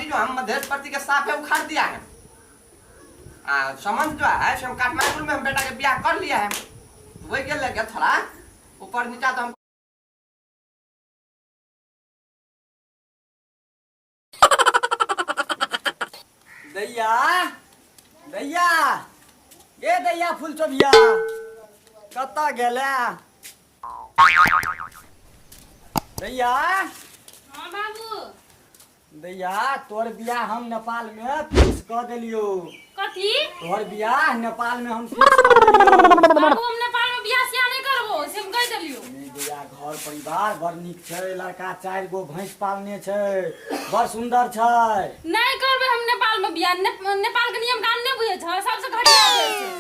Party जो हम Madhesh party के साफे उखाड़ दिया है। आ संबंध जो है से हम काठमांडू में हम बेटा के बियाह कर लिया है, वही के लेके थोड़ा ऊपर नीचा तो हम दैया दैया गे दैया फूल चोभिया कतऽ गेलै दैया? हाँ बाबू। दैया तोर बियाह हम नेपाल में फिक्स कऽ देलियौ। कथी? तोहर बियाह नेपाल में हम फिक्स कऽ देलियौ। बाबू हम नेपाल में बियाह सियाह नहीं करबो से हम कहि देलियौ। नहीं दैया, घर परिवार बड़ नीक छै, लड़का 4 गो भैंस पालने छै, बड़ सुंदर छै। नहीं करबे हम नेपाल में बियाह। नेपाल के नियम कानून नहीं बुझै छै, सबसे घटिया देश छै।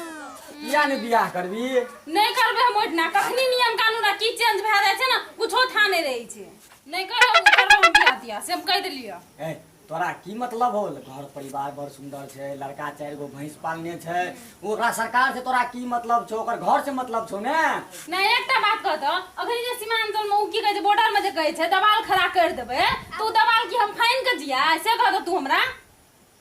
किया नहीं बियाह करबी? नहीं करबे हम ओहिठिना, कखनी नियम कानून आ की चेंज भए जाइ छै ने, कुछो था नहीं रहै छै। नहीं करब करब हम बियाह तियाह से हम कहि देलियौ। ए तोरा की मतलब होल? घर परिवार बड़ सुंदर छै, लड़का 4 गो भैंस पालने छै, ओकरा सरकार से तोरा की मतलब छौ? ओकर घर से मतलब छौ ने? नहीं एकटा बात कह तऽ, अखन जे सीमांचल में उ की कहै छै, बॉर्डर में जे कहै छै दवाल खड़ा कर देबै, तऽ उ दवाल की हम फाइन के जिया से कह दऽ तू हमरा?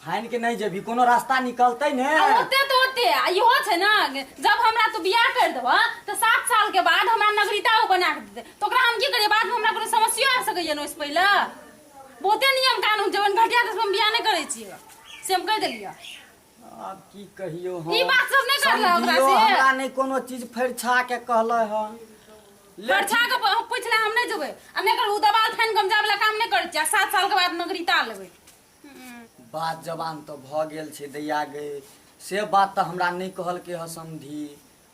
फाइन के नहीं जेबी, कोनो रास्ता निकलतै ने। आ ओते तऽ ओते, आ इहो छै ने, जब हमरा तू बियाह कर देबह तऽ 7 साल के बाद हमरा नागरिकता ओ बना के देतै, तऽ ओकरा हम की करियै? बाद में हमरा कोनो समस्यो आबि सकैया ने ओहिसँ पहिले। बहुते नियम कानून छै, ओहन घटिया देशमे हम बियाह नहि करै छियै से हम कहि देलियै। आब की कहियो हम? ई बात सब नहि करलै ओकरा समझियो से? हमरा नहि कोनो चीज फरिछा के कहलै हन। ले फरिछा के पूछले हम नहि जेबै, आ नहि कर उ दबाल फाइन के हम जाय वला काम नहि करै छियै, आ 7 साल के बाद नागरिकता लेबै। बात जवान तऽ भऽ गेल छै दैया गे, से बात तऽ हमरा नहि कहलकै हँ समधी,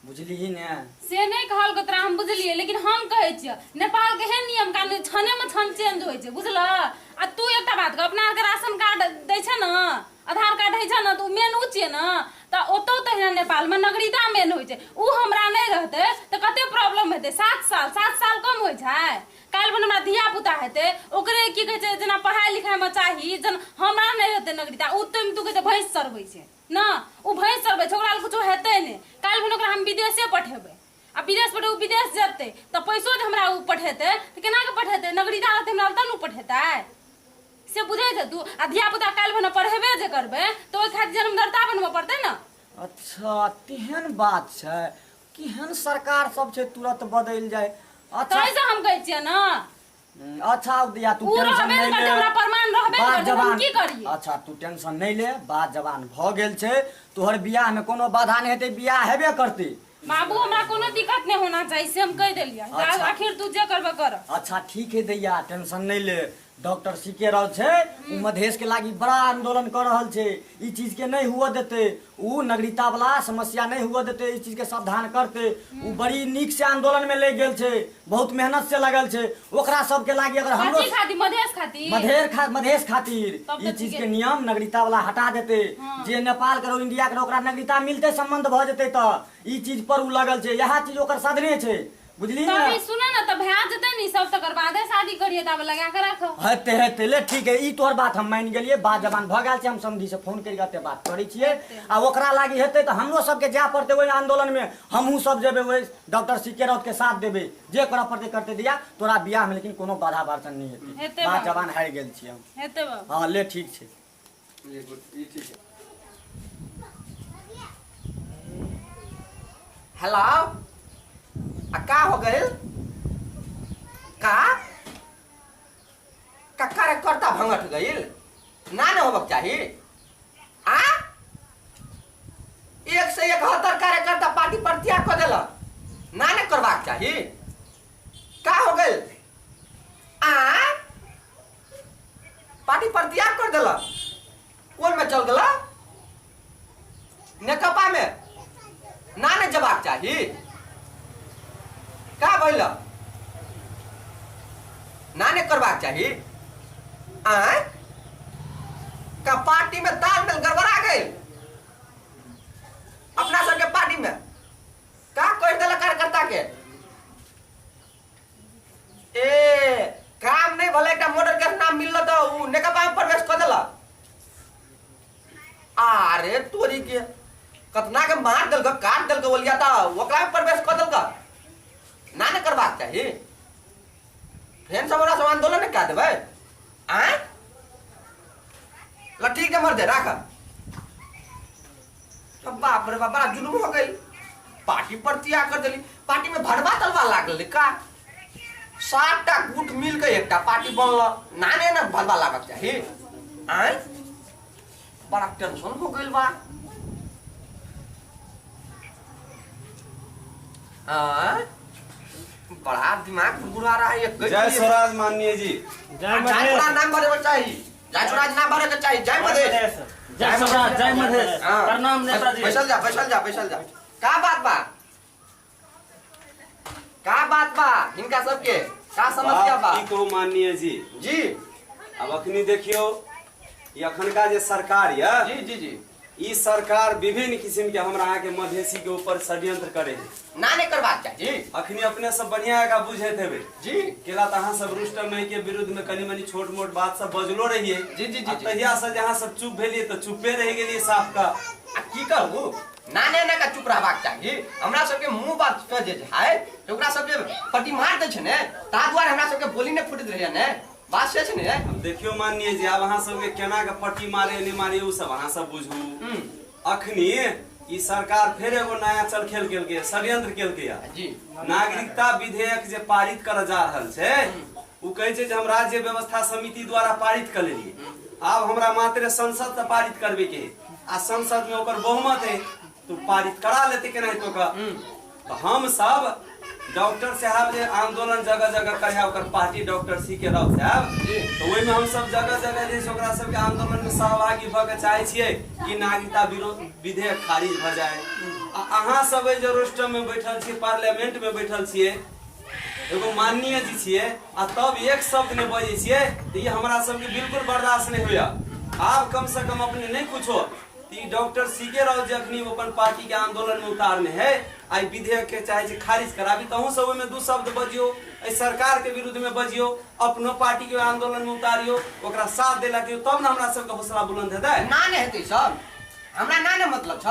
बुझलिही ने? से नहि कहलकै तोरा हम बुझलियै, लेकिन हम कहै छियै नेपाल के एहन नियम कानून क्षणे में क्षण चेंज होइ छै, बुझलह? आ तू एकटा बात कह, अपना आरके राशन कार्ड दै छै ने, आधार कार्ड होइ छै ने, तऽ ओ मेन उ छियै ने, तऽ ओतौ तहिना नेपाल में नागरिकता मेन होइ छै। उ हमरा नहि रहतै तऽ कते प्रॉब्लम हेतै। 7 साल, 7 साल कम होइ छै? काल्हि भन हमरा धिया पुता हेतै, ओकरे की कहै छै जेना पढ़ाइ लिखाइमे चाही, जन हमरा नहि रहतै नागरिकता, उ तऽ तू कहै छै भैंस चरबै छै ने, उ भैंस चरबै छै, ओकरा लए कुछो हेतै नहि। काल्हि भन ओकरा हम विदेशे पठेबै, आ विदेश पठेबै, उ विदेश जेतै तऽ पैसो जे हमरा उ पठेतै तऽ केना कऽ पठेतै? नागरिकता रहतै हमरा तब ने उ पठेतै, से बुझै छै तू? आ धिया पुता काल्हि भन पढ़ेबे जे करबै तऽ ओहि खातिर जन्मदर्ता बनबऽ पड़तै ने। अच्छा तेहन बात छै, केहन सरकार सब छै तुरंत बदलि जाय। अच्छा तै से हम कहै छियै ने। अच्छा अब दिया तू उ टेंशन रहबे नहीं ने करतै, ले, हमरा प्रमाण रहबे ने बात करतै, हम जवान की करियै? अच्छा तू टेंशन नहीं ले, बात जवान भऽ गेल छै, तोहर बियाह में कोनो बाधा नहीं हेतै, बियाह हेबे करतै। बाबू हमरा कोनो दिक्कत नहीं होना चाहिए से हम कहि देलियै। अच्छा। आखिर तू जे करबे कर। अच्छा ठीक है दैया, टेंशन नहीं ले। डॉक्टर सी के राव छै, उ मधेश के लागी बड़ा आंदोलन कर रहल छै, ई चीज के नहीं हुआ देते, उ नागरिकता वाला समस्या नहीं हुआ देते, ई चीज के सावधान करते। उ बड़ी नीक से आंदोलन में ले गेल छै, बहुत मेहनत से लगल छै, ओकरा सबके लागी अगर हमरो कथी खातिर? मधेश खातिर? मधेश खातिर तब ई तऽ चीज ठीके। के नियम नागरिकता वाला हटा देते। हाँ। जे नेपाल करो इंडिया करो ओकरा नागरिकता मिलते संबंध भऽ जेतै, तऽ ई चीज पर उ लगल छै, इएह चीज ओकर साधने छै, बुझली तब ने? ई सुन ने, तऽ भए जेतै ने सब, तकर बादे शादी करिए, तब लगा के राखो। हेतै हेतै, ले ठीक है, ई तोहर बात हम मानि गेलियै। बात जवान भऽ गेल छै, हम समधी से फोन करि कऽ एते बात करै छियै, आ ओकरा लागी हेतै तऽ हमरो सबके जाय पड़तै ओहि आंदोलन में, हमहूँ सब जेबै ओहि डॉक्टर सी के राउत के साथ देबै, जे करऽ पड़तै करतै। दिया तोरा बियाह में लेकिन कोनो बाधा बार्चन नहि हेतै, हेतै बात बाबू। जवान हारि गेल छियै हम। हेतै बाबू। हाँ ले ठीक छै। ई ठीक है। हेलो, आ का हो गइल? का का कार्यकर्ता भंगठ गइल? ना न होबक चाही। आ 171 कार्यकर्ता पार्टी पर त्याग कऽ देलक, ना न करबाक चाही। का हो गइल? आ पार्टी पर त्याग कर देलक, कोन में चल गेला? नेकपा में। ना ने जबाक चाही। का भइल? ना ने करबाक चाही। आँय का पार्टी में तालमेल गड़बड़ा गइल अपना सबके पार्टी में? का कह देलक कार्यकर्ता के? ए काम नहीं भले एकटा मर्डर केस नाम मिलल तऽ उ नेकपा में प्रवेश कऽ देलक। अरे तोरी के कतना के मार देलक, काट देलक ओलिया, तऽ ओकरा में प्रवेश कऽ देलक। ना ने करबाक चाही। फेर सब ओकरा सब आंदोलन ने कए देबै। आँय ल ठीक है मर दे राख। अब बाप रे बाप, बड़ा जुलुम हो गई। पार्टी पर तिया कर देली, पार्टी में भरवा तलवा लागल का। 7टा गुट मिल के एकटा पार्टी बनल, नाने ना भरवा लागक चाही। आय बड़ा टेंशन हो गइल बा। आय बड़ा दिमाग गुड़गुड़ा रहा है। जय स्वराज माननीय जी। जय स्वराज नाम भरे के चाही, जय स्वराज नाम भरे के चाही। जय मधेश, जय स्वराज, जय मधेश। प्रणाम नेताजी। बैसल जा, बैसल जा, बैसल जा। का बात बा, का बात बा हिनका सबके का समस्या बा? की कहू माननीय जी। जी अब अखनी देखियो, ई अखनका जे सरकार या जी जी जी, ई सरकार विभिन्न किस्म के हमरा अहाँ के मधेसी के ऊपर षड्यंत्र करे है। ना नहीं करबाक चाही जी। अखनी अपने सब बढ़िया का बुझे थे जी। केला त अहाँ सब रुष्टम नहीं के विरुद्ध में कनी मनी छोट मोट बात सब बजलो रहिए। जी जी जी। तहिया से जहाँ सब चुप भेलिए तो चुपे रह गेलिए साफ का। आ की कहू, ना ने ना का चुप रहबाक चाही। हमरा सबके मुंह बात पे जे है ओकरा सबके पट्टी मार दै छै ने, ता दुआरे हमरा सबके बोली ने फुटैत रहैया ने, बात से छै ने। अब देखियो माननीय जी, आब अहाँ सबके केना के पट्टी मारे नहीं मारे उ सब अहाँ सब बुझू। अखनी ई सरकार फेर एगो नया चल खेल केलकै, षड्यंत्र केलकै जी। नागरिकता विधेयक जे पारित कर जा रहल छै, उ कहै छै जे हम राज्य व्यवस्था समिति द्वारा पारित कर लेलिए, आब हमरा मात्र संसद से पारित करबे के है, आ संसद में ओकर बहुमत है तो पारित करा लेते केनाहितो का। तो हम सब डॉक्टर साहब जे आंदोलन जगह जगह करे ओकर पार्टी डॉक्टर सी के राव साहब, तो ओहिमे हम सब जगह जगह जे ओकरा सबके आंदोलन में सहभागी भऽ के चाहे छियै कि नागरिकता विधेयक खारिज भऽ जाए। आ अहाँ सब जे रोस्टर में बैठल छियै, पार्लियामेंट में बैठल छियै, एगो माननीय जी छियै, आ तब एक शब्द नहि बजै छियै, तऽ ई हमरा सबके बिल्कुल बर्दाश्त नहि होइया। आब कम से कम अपने नहि कुछो डॉक्टर सी के राव जे अखनी अपन पार्टी के आंदोलन में उतारने है, आई विधेयक के चाहे छै खारिज कराबी, तहु सब ओहिमे दू शब्द बजियो, एहि सरकार के विरुद्ध में बजियो, अपनो पार्टी के आंदोलन में उतारियो, ओकरा साथ देला के तब ने हमरा सबके हौसला बुलंद हेतै। ना ने हेतै सब, हमरा ना ने मतलब छ,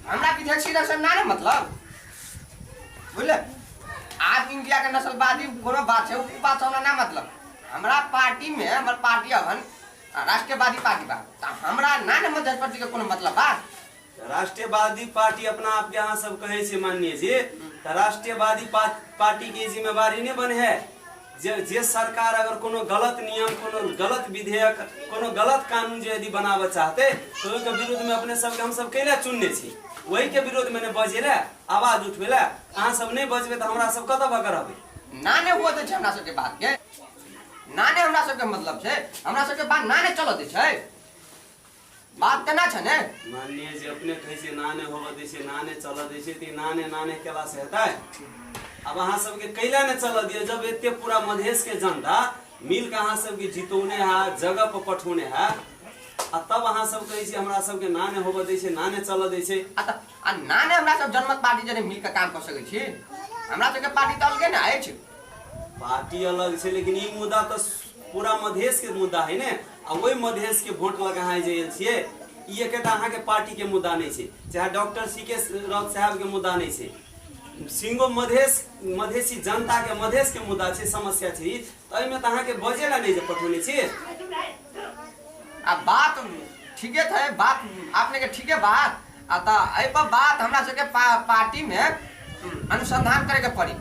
हमरा विधेयक सीधा सब ना ने मतलब, बुझले? आज इंडिया के नस्लवादी कोनो बात छै, उ बात हमरा ना मतलब। हमरा पार्टी में, हमर पार्टी अखन राष्ट्रवादी पार्टी बा, त हमरा ना ने मधेश के कोनो मतलब बा। राष्ट्रवादी पार्टी अपना आप के अहाँ सब कहै छै माननीय जी, त राष्ट्रवादी पार्टी के जिम्मेवारी नहीं बने है जे जे सरकार अगर कोनो गलत नियम, कोनो गलत विधेयक, कोनो गलत कानून जे यदि बनाबऽ चाहते तो ओहिके विरुद्ध में अपने सबके हम सब कैला चुनने छी, वही के विरोध में ने बजे ला, आवाज उठबे ला। अहाँ सब नहीं बजबे तऽ हमरा सब कतऽ भऽ रहबै? ना ने हुआ दै छै हमरा सबके बात के, ना ने हमरा सबके मतलब छै, हमरा सबके बात ना ने चलऽ दै छै, बात तेना छै ने। माननीय जी अपने कहै छियै ना ने होबऽ दै छै, ना ने चलऽ दै छै, तऽ ना ने ना ने केला से हेतै? अब अहाँ सबके कैला ने चलऽ दियौ, जब एते पूरा मधेश के जनता मिल के अहाँ सबके जितौने है, जगह पर पठौने है, आ तब अहाँ सब कहै छियै हमरा सबके ना ने होबऽ दै छै, ना ने चलऽ दै छै। आ तऽ आ ना ने हमरा सब जनमत पार्टी जने मिल के काम कऽ सकै छी, हमरा सबके पार्टी तऽ अलगे ने अछि। पार्टी अलग छै, लेकिन ई मुद्दा तऽ पूरा मधेश के मुद्दा है ने, आ ओहि मधेश के वोट लग अहाँ जे आयल छियै, ई एकेटा अहाँके पार्टी के मुद्दा नहि छै, चाहे डॉक्टर सी के राउत साहब के मुद्दा नहि छै, सिंगो मधेश मधेसी जनता के मधेश के मुद्दा छै, समस्या छै ई, तऽ एहिमे तऽ अहाँके बजे ला नहि जे पठौने छी। आ बात ठीके छै, बात अपने के ठीके बात, आ तऽ एहि पर बात हमरा सबके पार्टी में अनुसंधान करे के पड़ी,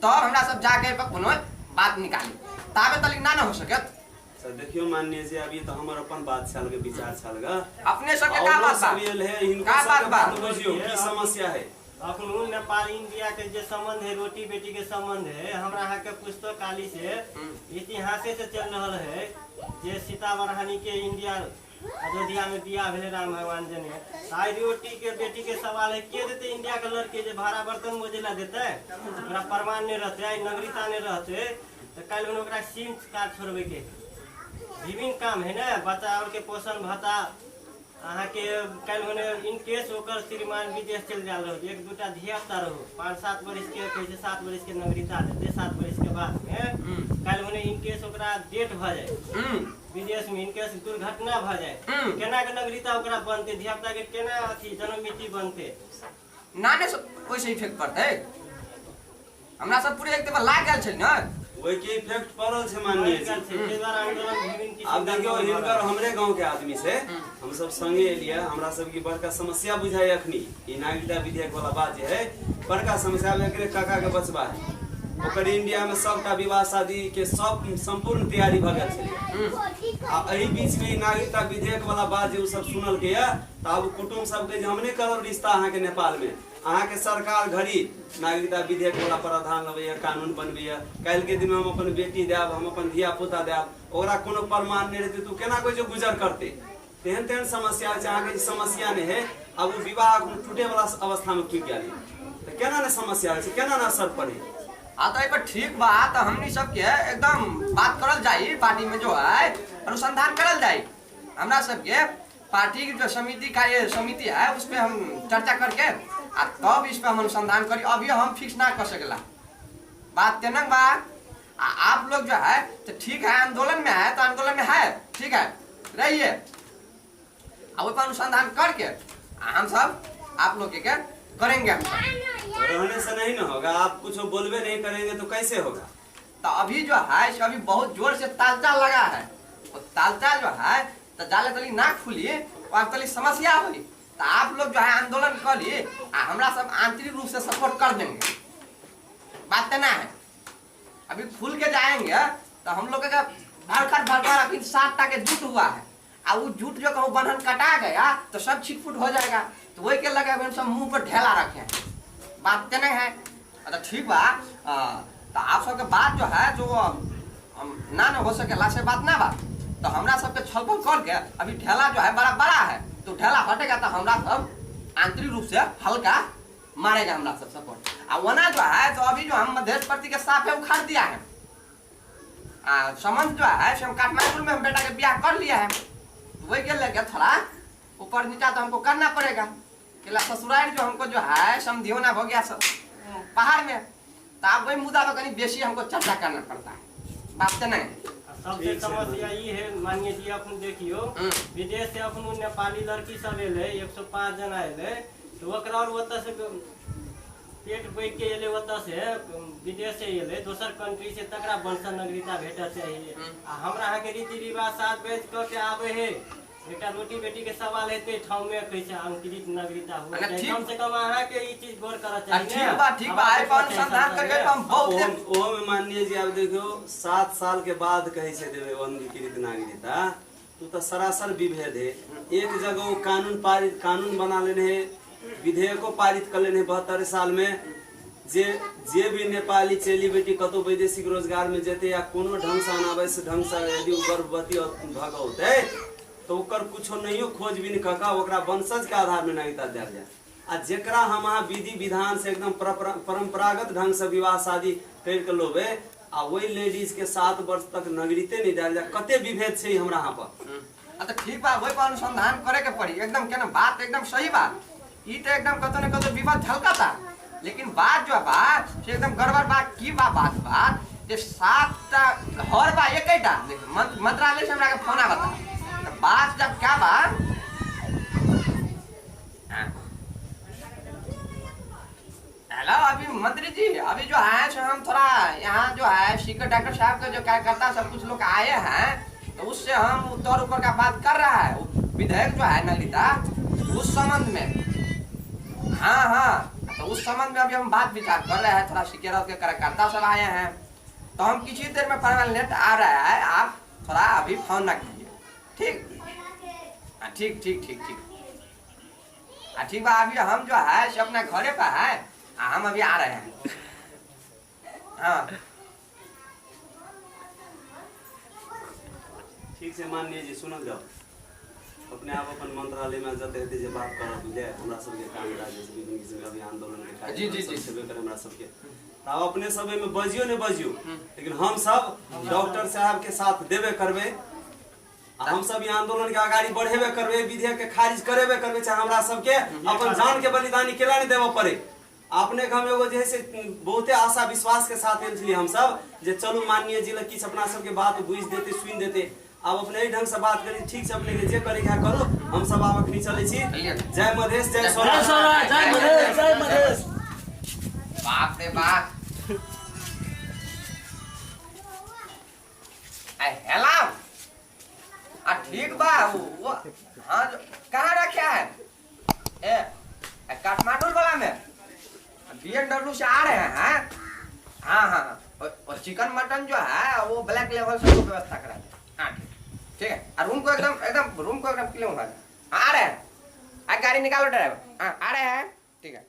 तब हमरा सब जाके एहि पर कोनो बात निकाली, ताबे तलिक ना ने हो सकत। सर देखियो माननीय जी, अभी तो हमर अपन बात छल के विचार छल ग, अपने सबके का बात बा? सब आयल है, हिनको का बात सबके बा? बात बुझियो की समस्या है। अखनो नेपाल इंडिया के जे संबंध है, रोटी बेटी के संबंध है, हमरा अहाँ के पुस्तकालय से इतिहासे से चल रहल है जे सीता महारानी के इंडिया अयोध्या में बियाह भेलै राम भगवान जने, आइ रोटी के बेटी के सवाल है, के देते इंडिया के लड़के जे भाड़ा बर्तन मोजे ला देते, ओकरा प्रमाण नहीं रहते, आइ नागरिकता नहीं रहते, तो काल्हि ओकरा सिम कार्ड छोड़बे के विभिन्न काम है ने, बच्चा और के पोषण भत्ता अहाँके काल्हि होने इन केस ओकर श्रीमान विदेश चलि जायल रहू, एक दूटा धियापुता रहू, 5-7 बरिस के कहै छै, 7 बरिस के नागरिकता देतै, 7 बरिस के बाद में काल्हि होने इन केस ओकरा डेट भऽ जाय विदेश में, इन केस दुर्घटना भऽ जाय, केना के नागरिकता ओकरा बनतै, धियापुता के केना अथी जन्ममिति बनतै? ना ने ओहिसँ इफेक्ट पड़तै, हमरा सब पूरे एक लाग गेल छै ने। ओहि के इफेक्ट पड़ल छै माननीय पड़ि गेल जी। छै, ताहि दुआरे आंदोलन विभिन्न किसिम आब देखियौ के हिनकर हमरे गांव के आदमी से हम सब संगे एलियै, हमरा सबके बड़का समस्या बुझाइ अखनी ई नागरिकता विधेयक वाला बात जे है बड़का समस्या। आब एकरे काका के बचबा है, ओकर इंडिया में सबटा विवाह शादी के सब संपूर्ण तैयारी भऽ गेल छलै, आ एहि बीच में ई नागरिकता विधेयक वाला बात जे ओ सब सुनल के यऽ तऽ आब कुटुम्ब सबके जे हम नहि करब रिश्ता अहाँके नेपाल में, अहाँके सरकार घड़ी नागरिकता विधेयक वाला प्रावधान लबैया, कानून बनबैया, काल्हि के दिन में हम अपन बेटी देब, हम अपन धिया पुता देब, ओकरा कोनो प्रमाण नहि रहतै तऽ ओ केना कोइ जे गुजर करतै? तेहन तेहन समस्या छै अहाँके, ई समस्या नहि है। आब ओ विवाह एखन टूटे वाला अवस्था में पुगि गेल तऽ केना ने समस्या होइ छै, केना ने असर पड़े? हाँ तो पर ठीक बा, तो हमनी सबके एकदम बात करल जाई, पार्टी में जो है अनुसंधान करल जाई। हमरा सबके पार्टी की जो समिति का ये समिति है उस पे हम चर्चा करके आ तब इस पे हम अनुसंधान करी। अभी हम फिक्स ना कर सकेला बात तेना बा। आ आप लोग जो है तो ठीक है आंदोलन में है तो आंदोलन में है, ठीक है रहिए, आ ओहि पर अनुसंधान करके आ हम सब आप लोग के करेंगे हम सब। रहने से नहीं ना होगा, आप कुछ बोलबे नहीं करेंगे तो कैसे होगा? तो अभी जो है सो अभी बहुत जोर से तालचा लगा है, और तालचा जो है तो जाले तली ना खुली और तली समस्या हुई तो आप लोग जो है आंदोलन कर लिए आ हमरा सब आंतरिक रूप से सपोर्ट कर देंगे, बात तो ना है। अभी खुल के जाएंगे तो हम लोग का भड़खड़ भड़खड़ अभी 7 के जुट हुआ है, आ वो जुट जो कहूँ बंधन कटा गया तो सब छिटफुट हो जाएगा, तो वही के लगे हम सब मुंह पर ढेला रखे हैं, बात तो नहीं है। अच्छा ठीक बा, तो आप सबके बात जो है जो ना ना हो सके से बात ना बा, तो हमरा सबके छलपल करके अभी ढेला जो है बड़ा बड़ा है, तो ढेला हटेगा तो हमरा सब आंतरिक रूप से हल्का मारेगा हमरा सब सपोर्ट। आ वना जो है तो अभी जो हम मधेश प्रति के साफ है उखाड़ दिया है, आ संबंध जो है से हम काठमांडू में हम बेटा के ब्याह कर लिया है, तो वही के लेके थोड़ा ऊपर नीचा तो हमको करना पड़ेगा। केला ससुराल जो हमको जो है समझियो ना हो गया सब पहाड़ में, तो आप वही मुद्दा पर कहीं बेसी हमको चर्चा करना पड़ता है, बात तो नहीं है। सबसे ठीक छै। समस्या ई है माननीय जी, अपन देखियो विदेश से अपन नेपाली लड़की सब एलै, 105 जना एलै, तो ओकरा और ओतऽ से पेट बैग के एलै, ओतऽ से विदेश से एलै दोसर कंट्री से, तकरा वंश नागरिकता भेटऽ चाही। आ हमरा अहाँके रीति रिवाज साथ बेच कऽ के आबै है, एकटा रोटी बेटी के सवाल हेतै ठाउमे कहै छै अंकित नागरिकता हुए अरे चाही। ठीक। कम से कम अहाँके ई चीज गौर करऽ आ चाही ठीक बा, ठीक बा, एहि पर अनुसंधान करके तो हम बहुत ओहो में माननीय जी आब देखियौ 7 साल के बाद कहै छै देबै अंगीकृत नागरिकता, तू तऽ सरासर विभेद है। एक जगह वो कानून पारित कानून बना लेने है, विधेयको पारित कर लेने है 72 साल में, जे जे भी नेपाली चेली बेटी कतौ वैदेशिक रोजगार में जेते या कोनो ढंग से अनावश्यक ढंग से यदि ओ गर्भवती भऽ कऽ औतै तो ओकर कुछो नहियो खोजबीन कऽ कऽ ओकरा वंशज के आधार में नागरिकता देल जाए। आ जेकरा हम अहाँ विधि विधान से एकदम परंपरागत ढंग से विवाह शादी करि के लोबे आ ओहि लेडीज के 7 वर्ष तक नागरिकते नहीं देल जाए, कते विभेद छै हमरा यहाँ पर। आ तो ठीक बा, वही पर अनुसंधान करे के पड़ी एकदम, केना बात एकदम सही बात, ई तो एकदम कतो ने कतो विवाद झलकता, लेकिन बात जो बा से एकदम गड़बड़ बा। की बा बात बा जे 7टा घर बा एकेटा मंत्रालय से हमरा के फोन आवता, तो बात जब क्या बा, हेलो अभी मंत्री जी अभी जो है सो हम थोड़ा यहाँ जो है सीकर डॉक्टर साहब के जो कार्यकर्ता सब कुछ लोग आए हैं, तो उससे हम उत्तर ऊपर का बात कर रहा है विधेयक जो है नागरिकता उस संबंध में। हाँ हाँ, तो उस संबंध में अभी हम बात विचार कर रहे हैं, थोड़ा सिक्योरिटी के कार्यकर्ता सब आए हैं, तो हम किसी देर में परमानेंट आ रहा है, आप थोड़ा अभी फोन ना कीजिए, ठीक? हाँ ठीक ठीक ठीक ठीक, हाँ ठीक बा, अभी हम जो है से अपना घरे पर है, हम अभी आ रहे हैं। हाँ ठीक से माननीय जी सुनल जाओ, अपने आप अपन मंत्रालय में जते हेतै जे बात करत बुझे हमरा सबके काम काज जे विभिन्न किसिम के अभी आंदोलन के कार्यक्रम जी, जी, सब जी। छेबे करे हमरा सबके, तऽ आब अपने सब एहिमे बजियो नहि बजियो, लेकिन हम सब डॉक्टर साहब के साथ देबे करबै, आ हम सब ई आंदोलन के अगाडि बढ़ेबे करबै, विधेयक के खारिज करेबे करबै, चाहे हमरा सबके अपन जान के बलिदानी केला नहि देबऽ पड़े। अपने के हम एगो जे है से बहुते आशा विश्वास के साथ आयल छलियै हमसब जे चलू माननीय जी लग किछु अपना सबके बात बुझि देतै सुनि देतै, आब अपने एहि ढंग से बात करी, ठीक छै अपने के जे करे के करू, हम सब आब अखनी चलै छी। जय मधेश, जय जय सौराठ। सौराठ, जय मधेश, जय मधेश। बाप रे बाप। ठीक बा वो हाँ कहाँ रखे है ए काठमांडू वाला में BMW से आ रहे हैं। हाँ हाँ हाँ, और चिकन मटन जो है वो ब्लैक लेवल से व्यवस्था करा दे। हाँ ठीक ठीक है, और रूम को एकदम एकदम रूम को एकदम क्लीन होगा। हाँ आ रहे हैं, गाड़ी निकालो ड्राइवर। हाँ आ रहे हैं, ठीक है।